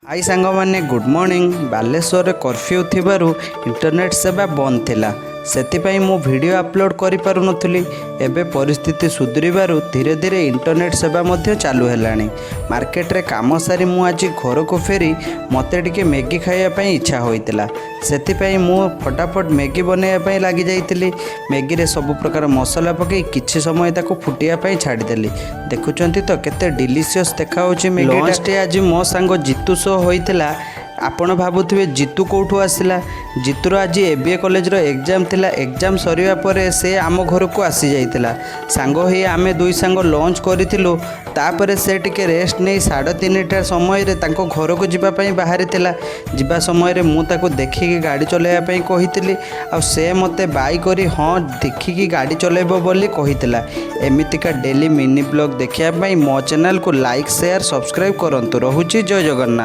High ସାଙ୍ଗମାନେ, good morning. ବାଲେଶ୍ୱରରେ curfew ଥିବାରୁ ଇଣ୍ଟରନେଟ୍ ସେବା ବନ୍ଦ ଥିଲା। ସେଥିପାଇଁ ମୁଁ ଭିଡ଼ିଓ ଅପଲୋଡ଼ କରିପାରୁନଥିଲି। ଏବେ ପରିସ୍ଥିତି ସୁଧୁରିବାରୁ ଧୀରେ ଧୀରେ ଇଣ୍ଟରନେଟ୍ ସେବା ମଧ୍ୟ ଚାଲୁ ହେଲାଣି। ମାର୍କେଟରେ କାମ ସାରି ମୁଁ ଆଜି ଘରକୁ ଫେରି ମୋତେ ଟିକେ ମ୍ୟାଗି ଖାଇବା ପାଇଁ ଇଚ୍ଛା ହୋଇଥିଲା। ସେଥିପାଇଁ ମୁଁ ଫଟାଫଟ ମ୍ୟାଗି ବନେଇବା ପାଇଁ ଲାଗିଯାଇଥିଲି। ମ୍ୟାଗିରେ ସବୁ ପ୍ରକାର ମସଲା ପକାଇ କିଛି ସମୟ ତାକୁ ଫୁଟିବା ପାଇଁ ଛାଡ଼ିଦେଲି। ଦେଖୁଛନ୍ତି ତ, କେତେ ଡିଲିସିୟସ୍ ଦେଖାହେଉଛି ମ୍ୟାଗି। ଲଞ୍ଚଟି ଆଜି ମୋ ସାଙ୍ଗ ଜିତୁ ସହ ହୋଇଥିଲା। ଆପଣ ଭାବୁଥିବେ, ଜିତୁ କେଉଁଠୁ ଆସିଲା? ଜିତୁର ଆଜି ଏବିଏ କଲେଜର ଏକ୍ଜାମ୍ ଥିଲା। ଏକ୍ଜାମ୍ ସରିବା ପରେ ସେ ଆମ ଘରକୁ ଆସିଯାଇଥିଲା। ସାଙ୍ଗ ହେଇ ଆମେ ଦୁଇ ସାଙ୍ଗ ଲଞ୍ଚ କରିଥିଲୁ। ତାପରେ ସେ ଟିକେ ରେଷ୍ଟ ନେଇ 3:30 ସମୟରେ ତାଙ୍କ ଘରକୁ ଯିବା ପାଇଁ ବାହାରିଥିଲା। ଯିବା ସମୟରେ ମୁଁ ତାକୁ ଦେଖିକି ଗାଡ଼ି ଚଲାଇବା ପାଇଁ କହିଥିଲି ଆଉ ସେ ମୋତେ ବାଇ କରି ହଁ, ଦେଖିକି ଗାଡ଼ି ଚଲାଇବ ବୋଲି କହିଥିଲା। ଏମିତିକା ଡେଲି ମିନି ବ୍ଲଗ୍ ଦେଖିବା ପାଇଁ ମୋ ଚ୍ୟାନେଲକୁ ଲାଇକ୍, ସେୟାର, ସବସ୍କ୍ରାଇବ୍ କରନ୍ତୁ। ରହୁଛି, ଜୟ ଜଗନ୍ନାଥ।